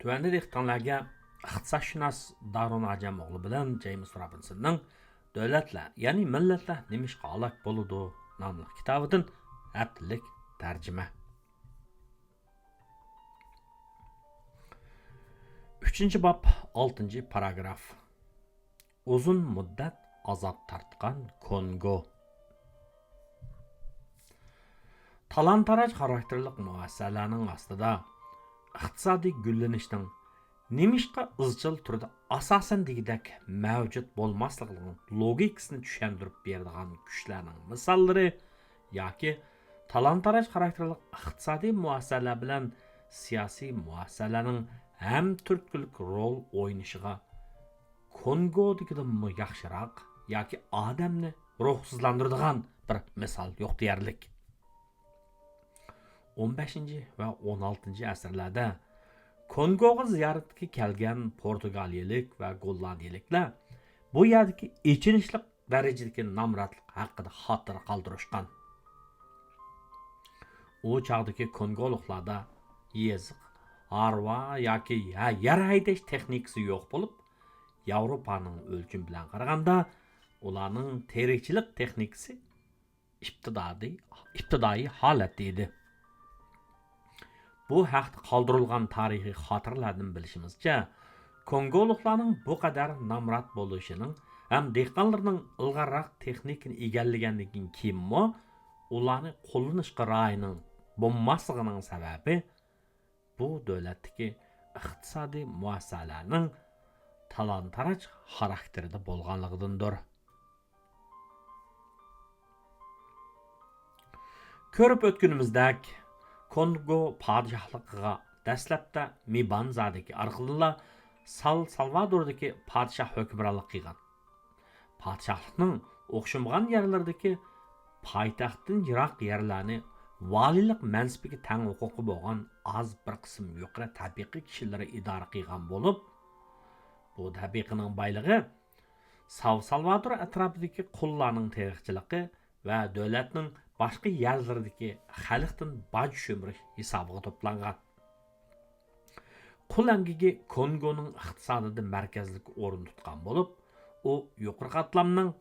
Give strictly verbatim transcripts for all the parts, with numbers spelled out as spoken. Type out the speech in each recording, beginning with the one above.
تۆۋەندە دىققىتىڭلارگە ئىقتىسادشۇناس دارۇن ئاجەم ئوغلى بىلەن جېيمىس رابىنسوننىڭ دۆلەتلەر، يەنى مىللەتلەر نېمىشقا ھالاك بولىدۇ ناملىق كىتابىدىن ھەپتىلىك تەرجىمە. ئۈچىنچى باب، ئالتىنچى پاراگراف. ئۇزۇن مۇددەت ئازاب تارتقان كونگو. تالان-تاراج خاراكتېرلىق مۇئەسسەلەرنىڭ ئاستىدا ئىقتىسادىي گۈللىنىشنىڭ نېمىشقا ئىزچىل تۈردە ئاساسەن دېگۈدەك مەۋجۇت بولماسلىقىنىڭ لوگىكىسىنى چۈشەندۈرۈپ بېرىدىغان كۈچلەرنىڭ مىساللىرى ياكى تالان-تاراج خاراكتېرلىق ئىقتىسادىي مۇئەسسەلەر بىلەن سىياسىي مۇئەسسەلەرنىڭ ھەم تۈرتكىلىك رول ئوينىشىغا كونگودىكىدىنمۇ ياخشىراق ياكى ئادەمنى روھسىزلاندۇرىدىغان بىر مىسال يوق دېيەرلىك. ئون بەشىنچى ۋە ئون ئالتىنچى ئەسىرلەردە كونگوغا زىيارەتكە كەلگەن پورتۇگالىيەلىك ۋە گوللاندىيەلىكلەر بۇ يەردىكى ئېچىنىشلىق دەرىجىدىكى نامراتلىق ھەققىدە خاتىرە قالدۇرۇشقان. ئۇ چاغدىكى كونگولۇقلاردا يېزىق، ھارۋا ياكى يە-، يەر ھەيدەش تېخنىكىسى يوق بولۇپ، ياۋروپانىڭ ئۆلچىمى بىلەن قارىغاندا، ئۇلارنىڭ تېرىقچىلىق تېخنىكىسى ئىپتىدادىي-، ئىپتىدائىي ھالەتتە ئىدى. بۇ ھەقتە قالدۇرۇلغان تارىخىي خاتىرىلەردىن بىلىشىمىزچە، كونگولۇقلارنىڭ بۇ قەدەر نامرات بولۇشىنىڭ ھەم دېھقانلىرىنىڭ ئىلغارراق تېخنىكىنى ئىگىلىگەندىن كېيىنمۇ ئۇلارنى قوللىنىشقا رايىنىڭ بولماسلىقىنىڭ سەۋەبى بۇ دۆلەتتىكى ئىقتىسادىي مۇئەسسەلەرنىڭ تالان-تاراج خاراكتېرىدە بولغانلىقىدىندۇر. كۆرۈپ ئۆتكىنىمىزدەك، كونگو پادىشاھلىقىغا دەسلەپتە مىبانزادىكى ئارقىدىنلا سال سالۋادوردىكى پادىشاھ ھۆكۈمرانلىق قىلغان. پادىشاھلىقنىڭ ئوخشىمىغان يەرلىرىدىكى پايتەختتىن يىراق يەرلەرنى ۋالىيلىق مەنسىپىگە تەڭ ھوقۇقى بولغان ئاز بىر قىسىم يۇقىرى تەبىقە كىشىلىرى ئىدارە قىلغان بولۇپ، بۇ تەبىقىنىڭ بايلىقى ساۋ سالۋادور ئەتراپىدىكى قۇللارنىڭ تېرىقچىلىقى ۋە دۆلەتنىڭ باشقا يەرلىرىدىكى خەلقتىن باج چۈشۈرۈش ھېسابىغا توپلانغان. قۇل ئەمگىكى كونگونىڭ ئىقتىسادىدا مەركەزلىك ئورۇن تۇتقان بولۇپ، ئۇ يۇقىرى قاتلامنىڭ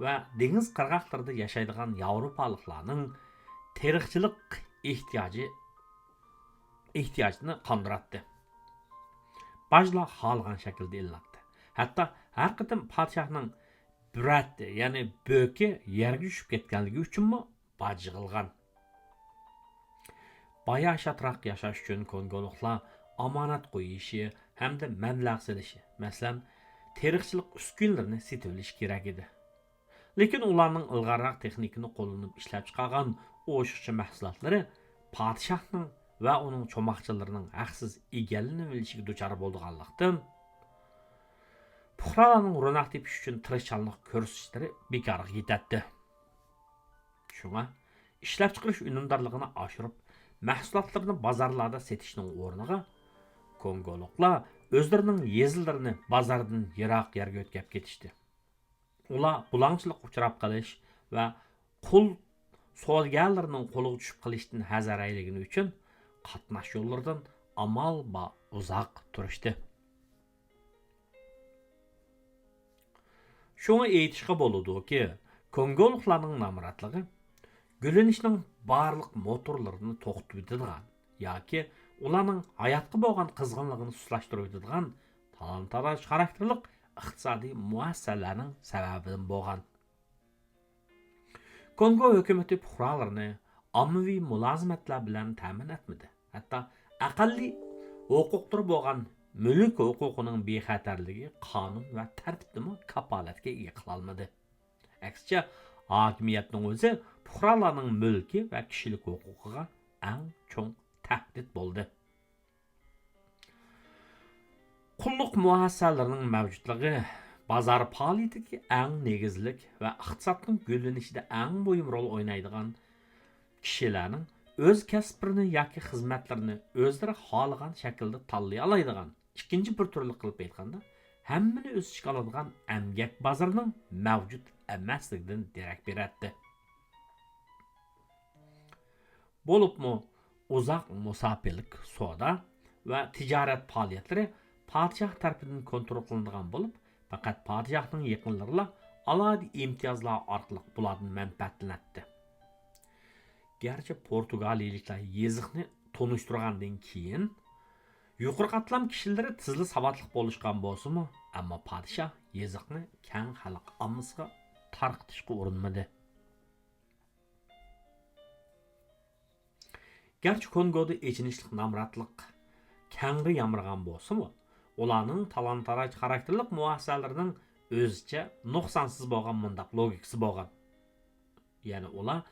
ۋە دېڭىز قىرغاقلىرىدا ياشايدىغان ياۋروپالىقلارنىڭ تېرىقچىلىق ئېھتىياجى، ئېھتىياجىنى قاندۇراتتى. باجلار خالىغان شەكىلدە ئېلىناتتى. ھەتتا ھەر قېتىم پادىشاھنىڭ بۈرەتى، يەنى بۆكى يەرگە چۈشۈپ كەتكەنلىكى ئۈچۈنمۇ باج يىغىلغان. باياشاتراق ياشاش ئۈچۈن كونگولۇقلار ئامانەت قويۇشى ھەمدە مەبلەغ سېلىشى، مەسىلەن، تېرىقچىلىق ئۈسكۈنىلىرىنى سېتىۋېلىشى كېرەك ئىدى. لېكىن ئۇلارنىڭ ئىلغارراق تېخنىكىنى قوللىنىپ ئىشلەپچىقارغان ئوشۇقچە مەھسۇلاتلىرى پادىشاھنىڭ ۋە ئۇنىڭ چوماقچىلىرىنىڭ ھەقسىز ئىگىلىنىۋېلىشىگە دۇچار بولىدىغانلىقتىن، پۇقرالارنىڭ روناق تېپىش ئۈچۈن تىرىشچانلىق كۆرسىتىشلىرى بىكارغا كېتەتتى. شۇڭا ئىشلەپچىقىرىش ئۈنۈمدارلىقىنى ئاشۇرۇپ، مەھسۇلاتلىرىنى بازارلاردا سېتىشنىڭ ئورنىغا، كونگولۇقلار ئۆزلىرىنىڭ يېزىلىرىنى بازاردىن يىراق يەرگە يۆتكەپ كېتىشتى. ئۇلار بۇلاڭچىلىققا ئۇچراپ قېلىش ۋە قۇل سودىگەرلىرىنىڭ قولىغا چۈشۈپ قېلىشتىن ھەزەر ئەيلىگىنى ئۈچۈن، قاتناش يوللىرىدىن ئامال بار ئۇزاق تۇرۇشتى. شۇڭا ئېيتىشقا بولىدۇكى، كونگولۇقلارنىڭ نامراتلىقى گۈللىنىشنىڭ بارلىق موتورلىرىنى توختىتىۋېتىدىغان ياكى ئۇلارنىڭ ھاياتقا بولغان قىزغىنلىقىنى سۇسلاشتۇرۇۋېتىدىغان تالان-تاراج خاراكتېرلىق ئىقتىسادىي مۇئەسسەلەرنىڭ سەۋەبىدىن بولغان. كونگو ھۆكۈمىتى پۇقرالىرىنى ئاممىۋى مۇلازىمەتلەر بىلەن تەمىن ئەتمىدى. ھەتتا ئەقەللىي ھوقۇقلىرى بولغان مۈلۈك ھوقۇقىنىڭ بىخەتەرلىكى قانۇن ۋە تەرتىپنىمۇ كاپالەتكە ئىگە قىلالمىدى. ئەكسىچە، ھاكىمىيەتنىڭ ئۆزى پۇقرالارنىڭ مۈلكى ۋە كىشىلىك ھوقۇقىغا ئەڭ چوڭ تەھدىت بولدى. قۇللۇق مۇئەسسەلىرىنىڭ مەۋجۇتلۇقى بازار پائالىيىتىدىكى ئەڭ نېگىزلىك ۋە ئىقتىسادنىڭ گۈللىنىشىدە ئەڭ مۇھىم رول ئوينايدىغان كىشىلەرنىڭ ئۆز كەسىپلىرىنى ياكى خىزمەتلىرىنى ئۆزلىرى خالىغان شەكىلدە تاللىيالايدىغان، ئىككىنچى بىر تۈرلۈك قىلىپ ئېيتقاندا، ھەممىنى ئۆز ئىچىگە ئالىدىغان ئەمگەك بازىرىنىڭ مەۋجۇت ئەمەسلىكىدىن دېرەك بېرەتتى. بولۇپمۇ ئۇزاق مۇساپىلىك سودا ۋە تىجارەت پائالىيەتلىرى پادىشاھ تەرىپىدىن كونترول قىلىنىدىغان بولۇپ، پەقەت پادىشاھنىڭ يېقىنلىرىلا ئالاھىدە ئىمتىيازلار ئارقىلىق بۇلاردىن مەنپەئەتلىنەتتى. گەرچە پورتۇگالىيىلىكلەر يېزىقنى تونۇشتۇرغاندىن كېيىن، يۇقىرى قاتلام كىشىلىرى تېزلا ساۋاتلىق بولۇشقان بولسىمۇ، ئەمما پادىشاھ يېزىقنى كەڭ خەلق ئاممىسىغا تارقىتىشقا ئۇرۇنمىدى. گەرچە كونگودا ئېچىنىشلىق نامراتلىق كەڭرى يامرىغان بولسىمۇ، ئۇلارنىڭ تالان-تاراج خاراكتېرلىك مۇئەسسەلىرىنىڭ ئۆزىچە نۇقسانسىز بولغان مۇنداق لوگىكىسى بولغان. يەنى ئۇلار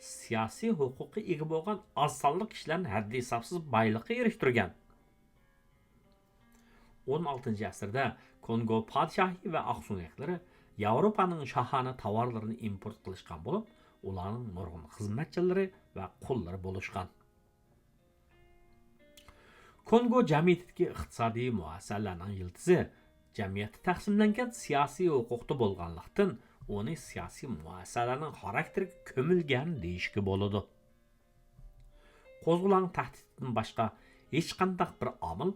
سىياسىي ھوقۇققا ئىگە بولغان ئاز سانلىق كىشىلەرنى ھەددى ھېسابسىز بايلىققا ئېرىشتۈرگەن. ئون ئالتىنچى ئەسىردە كونگو پادىشاھى ۋە ئاقسۆڭەكلىرى ياۋروپانىڭ شاھانە تاۋارلىرىنى ئىمپورت قىلىشقان بولۇپ، ئۇلارنىڭ نۇرغۇن خىزمەتچىلىرى ۋە قۇللىرى بولۇشقان. كونگو جەمئىيىتىدىكى ئىقتىسادىي مۇئەسسەلەرنىڭ يىلتىزى جەمئىيەتتە تەقسىملەنگەن سىياسىي ھوقۇقتا بولغانلىقتىن، ئۇنى سىياسىي مۇئەسسەلەرنىڭ خاراكتېرىگە كۆمۈلگەن دېيىشكە بولىدۇ. قوزغىلاڭ تەھدىتىدىن باشقا ھېچقانداق بىر ئامىل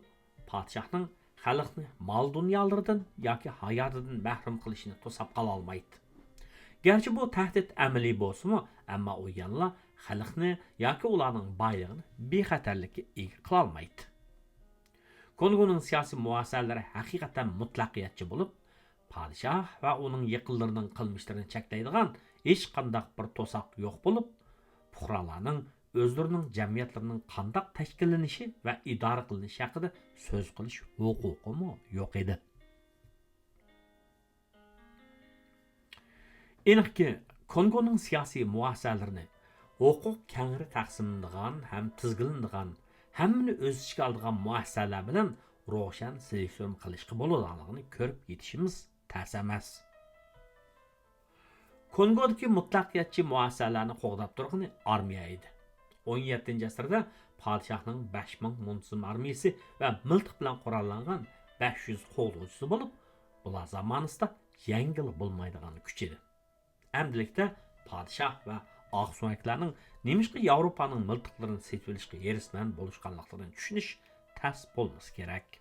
پادىشاھنىڭ خەلقنى مال-دۇنيالىرىدىن ياكى ھاياتىدىن مەھرۇم قىلىشنى توساپ قالالمايتتى. گەرچە بۇ تەھدىت ئەمەلىي بولسىمۇ، ئەمما ئۇ يەنىلا خەلقنى ياكى ئۇلارنىڭ بايلىقىنى بىخەتەرلىككە ئىگە قىلالمايتتى. كونگونىڭ سىياسىي مۇئەسسەلىرى ھەقىقەتەن مۇتلەقىيەتچى بولۇپ، پادىشاھ ۋە ئۇنىڭ يېقىنلىرىنىڭ قىلمىشلىرىنى چەكلەيدىغان ھېچقانداق بىر توساق يوق بولۇپ، پۇقرالارنىڭ ئۆزلىرىنىڭ جەمئىيەتلىرىنىڭ قانداق تەشكىللىنىشى ۋە ئىدارە قىلىنىشى ھەققىدە سۆز قىلىش ھوقۇقىمۇ يوق ئىدى. ئېنىقكى، كونگونىڭ سىياسىي مۇئەسسەلىرىنى ھوقۇق كەڭرى تەقسىملىنىدىغان ھەم تىزگىنلىنىدىغان، ھەممىنى ئۆز ئىچىگە ئالىدىغان مۇئەسسەلەر بىلەن روشەن سېلىشتۇرما قىلىشقا بولىدىغانلىقىنى كۆرۈپ يېتىشىمىز تەس ئەمەس. كونگودىكى مۇتلەقىيەتچى مۇئەسسەلەرنى قوغداپ تۇرغىنى ئارمىيە ئىدى. ئون يەتتىنچى ئەسىردە پادىشاھنىڭ بەش مىڭ مۇنتىزىم ئارمىيىسى ۋە مىلتىق بىلەن قوراللانغان بەش يۈز قوغدىغۇچىسى بولۇپ، بۇلار زامانىسىدا يەڭگىلى بولمايدىغان كۈچ ئىدى. ئەمدىلىكتە پادىشاھ ۋە ئاقسۆڭەكلەرنىڭ نېمىشقا ياۋروپانىڭ مىلتىقلىرىنى سېتىۋېلىشقا ھېرىسمەن بولۇشقانلىقلىرىنى چۈشىنىش تەس بولمىسا كېرەك.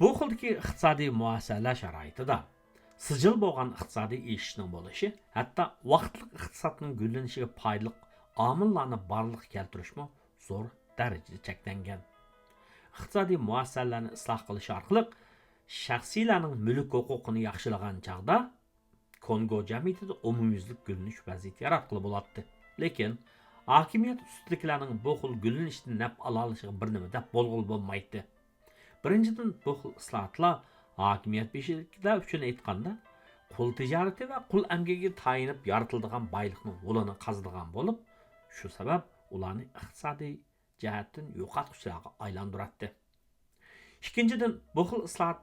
بۇ خىلدىكى ئىقتىسادىي مۇئەسسەلەر شارائىتىدا سىجىل بولغان ئىقتىسادىي ئېشىشنىڭ بولۇشى، ھەتتا ۋاقىتلىق ئىقتىسادنىڭ گۈللىنىشىگە پايدىلىق ئامىللارنى بارلىققا كەلتۈرۈشمۇ زور دەرىجىدە چەكلەنگەن. ئىقتىسادىي مۇئەسسەلەرنى ئىسلاھ قىلىش ئارقىلىق شەخسىيلەرنىڭ مۈلۈك ھوقۇقىنى ياخشىلىغان چاغدا، كونگو جەمئىيىتىدە ئومۇميۈزلۈك گۈللىنىش ۋەزىيىتى ياراتقىلى بولاتتى. لېكىن ھاكىمىيەت ئۈستىدىكىلەرنىڭ بۇ خىل گۈللىنىشتىن نەپ ئالالىشىغا بىر نېمە دەپ بولغىلى بولمايتتى. بىرىنچىدىن، بۇ خىل ئىسلاھاتلار ھاكىمىيەت بېشىدىكىلەر ئۈچۈن ئېيتقاندا، قۇل تىجارىتى ۋە قۇل ئەمگىكىگە تايىنىپ يارىتىلىدىغان بايلىقنىڭ ھولىنى قازىدىغان بولۇپ، شۇ سەۋەب ئۇلارنى ئىقتىسادىي جەھەتتىن يوقاتقۇچىلارغا ئايلاندۇراتتى. ئىككىنچىدىن، بۇ خىل ئىسلاھات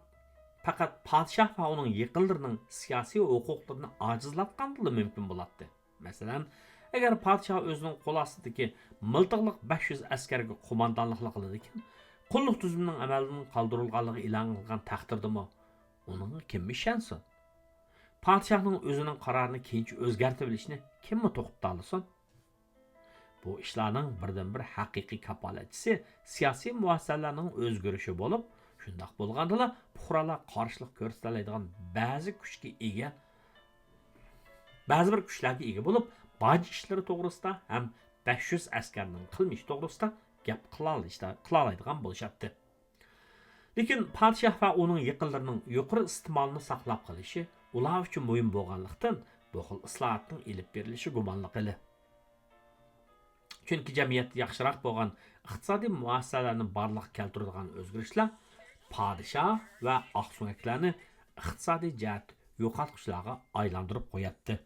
پەقەت پادىشاھ ۋە ئۇنىڭ يېقىنلىرىنىڭ سىياسىي ھوقۇقلىرىنى ئاجىزلاتقاندىلا مۇمكىن بولاتتى. مەسىلەن، ئەگەر پادىشاھ ئۆزىنىڭ قول ئاستىدىكى مىلتىقلىق بەش يۈز ئەسكەرگە قوماندانلىقلا قىلىدىكەن، قۇللۇق تۈزۈمىنىڭ ئەمەلدىن قالدۇرۇلغانلىقى ئېلان قىلغان تەقدىردىمۇ ئۇنىڭغا كىم ئىشەنسۇن؟ پادىشاھنىڭ ئۆزىنىڭ قارارىنى كېيىنچە ئۆزگەرتىۋېلىشىنى كىممۇ توختىتالىسۇن؟ بۇ ئىشلارنىڭ بىردىنبىر ھەقىقىي كاپالەتچىسى سىياسىي مۇئەسسەلەرنىڭ ئۆزگىرىشى بولۇپ، شۇنداق بولغاندىلا پۇقرالار قارشىلىق كۆرسىتەلەيدىغان بەزى كۈچكە ئىگە، بەزى بىر كۈچلەرگە ئىگە بولۇپ، باج ئىشلىرى توغرىسىدا ھەم بەش يۈز ئەسكەرنىڭ قىلمىشى توغرىسىدا گەپ قىلالايدىغان بولۇشاتتى. لېكىن پادىشاھ ۋە ئۇنىڭ يېقىنلىرىنىڭ يۇقىرى ئىستېمالنى ساقلاپ قېلىشى ئۇلار ئۈچۈن مۇھىم بولغانلىقتىن، بۇ خىل ئىسلاھاتنىڭ ئېلىپ بېرىلىشى گۇمانلىق ئىدى. چۈنكى جەمئىيەتتە ياخشىراق بولغان ئىقتىسادىي مۇئەسسەلەرنى بارلىققا كەلتۈرىدىغان ئۆزگىرىشلەر پادىشاھ ۋە ئاقسۆڭەكلەرنى ئىقتىسادىي جەھەتتە يوقاتقۇچىلارغا ئايلاندۇرۇپ قوياتتى.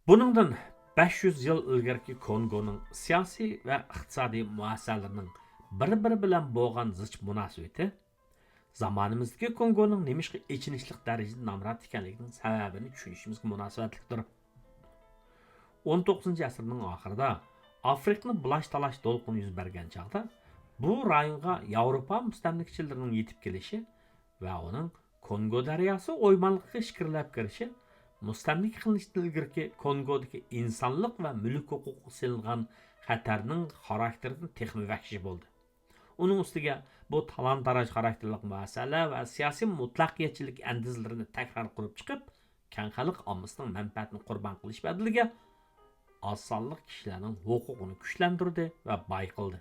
بۇنىڭدىن بەش يۈز يىل ئىلگىرىكى كونگونىڭ سىياسىي ۋە ئىقتىسادىي مۇئەسسەلىرىنىڭ بىر-بىرى بىلەن بولغان زىچ مۇناسىۋىتى زامانىمىزدىكى كونگونىڭ نېمىشقا ئېچىنىشلىق دەرىجىدە نامرات ئىكەنلىكىنىڭ سەۋەبىنى چۈشىنىشىمىزگە مۇناسىۋەتلىكتۇر. ئون توققۇزىنچى ئەسىرنىڭ ئاخىرىدا ئافرىقىنى بۇلاش-تالاش دولقۇنى يۈز بەرگەن چاغدا، بۇ رايونغا ياۋروپا مۇستەملىكىچىلىرىنىڭ يېتىپ كېلىشى ۋە ئۇنىڭ كونگو دەرياسى ئويمانلىقىغا ئىچكىرىلەپ كىرىشى مۇستەملىكە قىلىنىشتىن ئىلگىرىكى كونگودىكى ئىنسانلىق ۋە مۈلۈك ھوقۇقىغا سېلىنغان خەتەرنىڭ خاراكتېرىدىن تېخىمۇ ۋەھشىي بولدى. ئۇنىڭ ئۈستىگە بۇ تالان-تاراج خاراكتېرلىق مۇئەسسەلەر ۋە سىياسىي مۇتلەقىيەتچىلىك ئەندىزىلىرىنى تەكرار قۇرۇپ چىقىپ، كەڭ خەلق ئاممىسىنىڭ مەنپەئەتىنى قۇربان قىلىش بەدىلىگە ئاز سانلىق كىشىلەرنىڭ ھوقۇقىنى كۈچلەندۈردى ۋە بايقىلدى.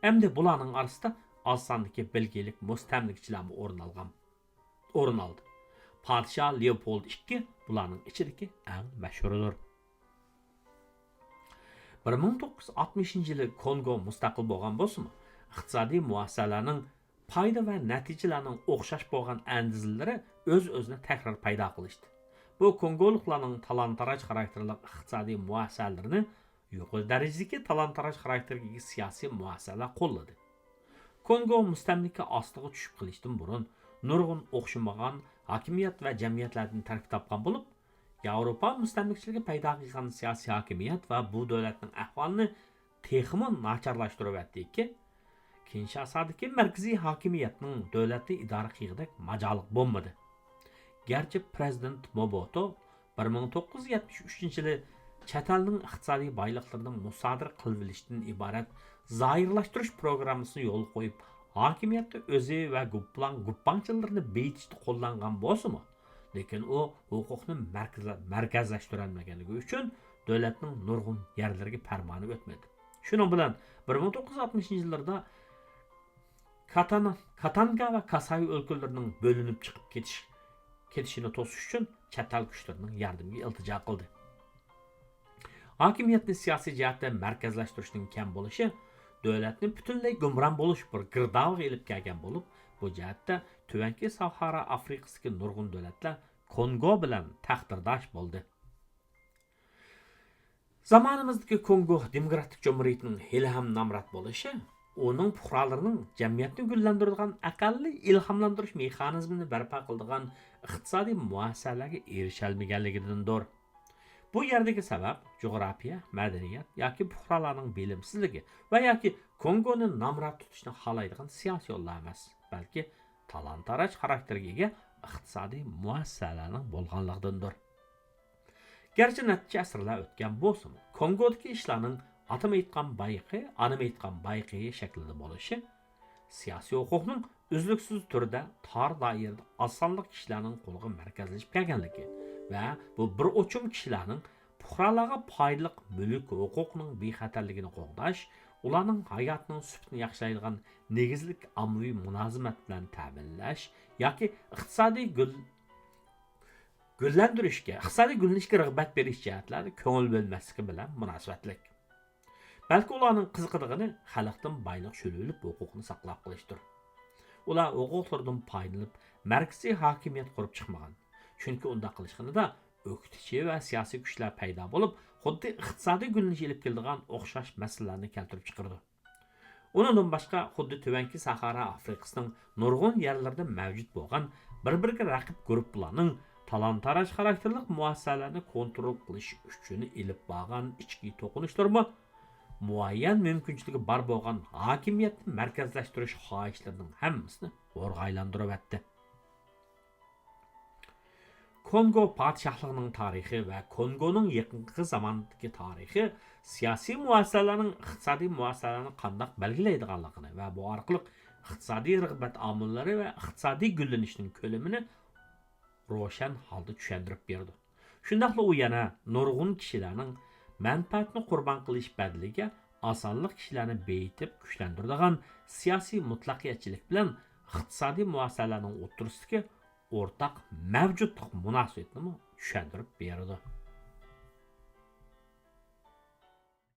ئەمدى بۇلارنىڭ ئارىسىدا ئاز ساندىكى بېلگىيەلىك مۇستەملىكىچىلەرمۇ ئورۇن ئالغان، ئورۇن ئالدى. پادىشاھ لېئوپولد ئىككى بۇلارنىڭ ئىچىدىكى ئەڭ مەشھۇرىدۇر. بىر مىڭ توققۇز يۈز ئاتمىشىنچى يىلى كونگو مۇستەقىل بولغان بولسىمۇ، ئىقتىسادىي مۇئەسسەلەرنىڭ پايدا ۋە نەتىجىلەرنىڭ ئوخشاش بولغان ئەندىزىلىرى ئۆز-ئۆزىنى تەكرار پەيدا قىلىشتى. بۇ كونگولۇقلارنىڭ تالان-تاراج خاراكتېرلىق ئىقتىسادىي مۇئەسسەلىرىنى يۇقىرى دەرىجىدىكى تالان-تاراج خاراكتېرىگە ئىگە سىياسىي مۇئەسسەلەر قوللىدى. كونگو مۇستەملىكە ئاستىغا چۈشۈپ قېلىشتىن بۇرۇن، نۇرغۇن ئوخشىمىغان ھاكىمىيەت ۋە جەمئىيەتلەردىن تەركىب تاپقان بولۇپ، ياۋروپا مۇستەملىكىچىلىكى پەيدا قىلغان سىياسىي ھاكىمىيەت ۋە بۇ دۆلەتنىڭ ئەھۋالىنى تېخىمۇ ناچارلاشتۇرۇۋەتتىكى، كىنشاسادىكى مەركىزىي ھاكىمىيەتنىڭ دۆلەتنى ئىدارە قىلغۇدەك ماجالى بولمىدى. گەرچە پىرېزىدېنت موبوتو بىر مىڭ توققۇز يۈز يەتمىش ئۈچىنچى يىلى چەت ئەلنىڭ ئىقتىسادىي بايلىقلىرىنى مۇسادىرە قىلىۋېلىشتىن ئىبارەت زاھىرلاشتۇرۇش پروگراممىسىنى يولغا قويۇپ، ھاكىمىيەتتە ئۆزى ۋە گۇپپىلاڭ گۇپپاڭچىلىرىنى بېيىتىشتە قوللانغان بولسىمۇ، لېكىن ئۇ ھوقۇقنى مەركىزلە-، مەركەزلەشتۈرەلمىگەنلىكى ئۈچۈن دۆلەتنىڭ نۇرغۇن يەرلىرىگە پەرمانى ئۆتمىدى. شۇنىڭ بىلەن بىر مىڭ توققۇز يۈز ئاتمىشىنچى يىللاردا كاتانا-، كاتانگا ۋە كاساي ئۆلكىلىرىنىڭ بۆلۈنۈپ چىقىپ كېتىش، كېتىشىنى توسۇش ئۈچۈن چەت ئەل كۈچلىرىنىڭ ياردىمىگە ئىلتىجا قىلدى. ھاكىمىيەتنى سىياسىي جەھەتتە مەركەزلەشتۈرۈشنىڭ كەم بولۇشى دۆلەتنى پۈتۈنلەي گۇمران بولۇش بىر گىردابىغا ئېلىپ كەلگەن بولۇپ، بۇ جەھەتتە تۆۋەنكى ساھارا ئافرىقىسىدىكى نۇرغۇن دۆلەتلەر كونگو بىلەن تەقدىرداش بولدى. زامانىمىزدىكى كونگو دېموكراتىك جۇمھۇرىيىتىنىڭ ھېلىھەم نامرات بولۇشى ئۇنىڭ پۇقرالىرىنىڭ جەمئىيەتنى گۈللەندۈرىدىغان ئەقەللىي ئىلھاملاندۇرۇش مېخانىزمىنى بەرپا قىلىدىغان ئىقتىسادىي مۇئەسسەلەرگە ئېرىشەلمىگەنلىكىدىندۇر. بۇ يەردىكى سەۋەب جۇغراپىيە، مەدەنىيەت ياكى پۇقرالارنىڭ بىلىمسىزلىكى ۋە ياكى كونگونى نامرات تۇتۇشنى خالايدىغان سىياسىي يوللار ئەمەس، بەلكى تالان-تاراج خاراكتېرىگە ئىگە ئىقتىسادىي مۇئەسسەسەلەرنىڭ بولغانلىقىدىندۇر. گەرچە نەچچە ئەسىرلەر ئۆتكەن بولسىمۇ، كونگودىكى ئىشلارنىڭ ئاتىمۇ ئېيتقان بايىقى، ئانىمۇ ئېيتقان بايىقى شەكلىدە بولۇشى، سىياسىي ھوقۇقنىڭ ئۈزلۈكسىز تۈردە تار دائىرىدە ئاز سانلىق كىشىلەرنىڭ قولىغا مەركەزلىشىپ كەلگەنلىكى ۋە بۇ بىر ئوچۇم كىشىلەرنىڭ پۇقرالارغا پايدىلىق مۈلۈك ھوقۇقىنىڭ بىخەتەرلىكىنى قوغداش، ئۇلارنىڭ ھاياتىنىڭ سۈپىتىنى ياخشىلايدىغان نېگىزلىك ئاممىۋى مۇلازىمەت بىلەن تەمىنلەش ياكى ئىقتىسادىي گۈل-، گۈللەندۈرۈشكە، ئىقتىسادىي گۈللىنىشكە رىغبەت بېرىش جەھەتلەردە كۆڭۈل بۆلمەسلىكى بىلەن مۇناسىۋەتلىك. بەلكى ئۇلارنىڭ قىزىقىدىغىنى خەلقتىن بايلىق شۆلۈۋېلىپ، ھوقۇقنى ساقلاپ قېلىشتۇر. ئۇلار ھوقۇقلىرىدىن پايدىلىنىپ، مەركىزىي ھاكىمىيەت قۇرۇپ چىقمىغان. چۈنكى ئۇنداق قىلىشقىنىدا ئۆكتىچى ۋە سىياسىي كۈچلەر پەيدا بولۇپ، خۇددى ئىقتىسادىي گۈللىنىش ئېلىپ كېلىدىغان ئوخشاش مەسىلىلەرنى كەلتۈرۈپ چىقىرىدۇ. ئۇنىڭدىن باشقا، خۇددى تۆۋەنكى ساھارا ئافرىقىسىنىڭ نۇرغۇن يەرلىرىدە مەۋجۇت بولغان بىر-بىرىگە رەقىب گۇرۇپپىلارنىڭ تالان-تاراج خاراكتېرلىق مۇئەسسەسەلەرنى كونترول قىلىش ئۈچۈن ئېلىپ بارغان ئىچكى توقۇنۇشلىرىمۇ مۇئەييەن مۇمكىنچىلىكى بار بولغان ھاكىمىيەتنى مەركەزلەشتۈرۈش خاھىشلىرىنىڭ ھەممىسىنى ھورغا ئايلاندۇرۇۋەتتى. كونگو پادىشاھلىقىنىڭ تارىخى ۋە كونگونىڭ يېقىنقى زاماندىكى تارىخى سىياسىي مۇئەسسەسەلەرنىڭ ئىقتىسادىي مۇئەسسەسەلەرنى قانداق بەلگىلەيدىغانلىقىنى ۋە بۇ ئارقىلىق ئىقتىسادىي رىغبەت ئامىللىرى ۋە ئىقتىسادىي گۈللىنىشنىڭ كۆلىمىنى روشەن ھالدا چۈشەندۈرۈپ بېرىدۇ. شۇنداقلا ئۇ يەنە نۇرغۇن كىشىلەرنىڭ مەنپەئەتىنى قۇربان قىلىش بەدىلىگە ئاز سانلىق كىشىلەرنى بېيىتىپ كۈچلەندۈرىدىغان سىياسىي مۇتلەقىيەتچىلىك بىلەن ئىقتىسادىي مۇئەسسەسەلەرنىڭ ئوتتۇرىسىدىكى ئورتاق مەۋجۇتلۇق مۇناسىۋىتىنىمۇ چۈشەندۈرۈپ بېرىدۇ.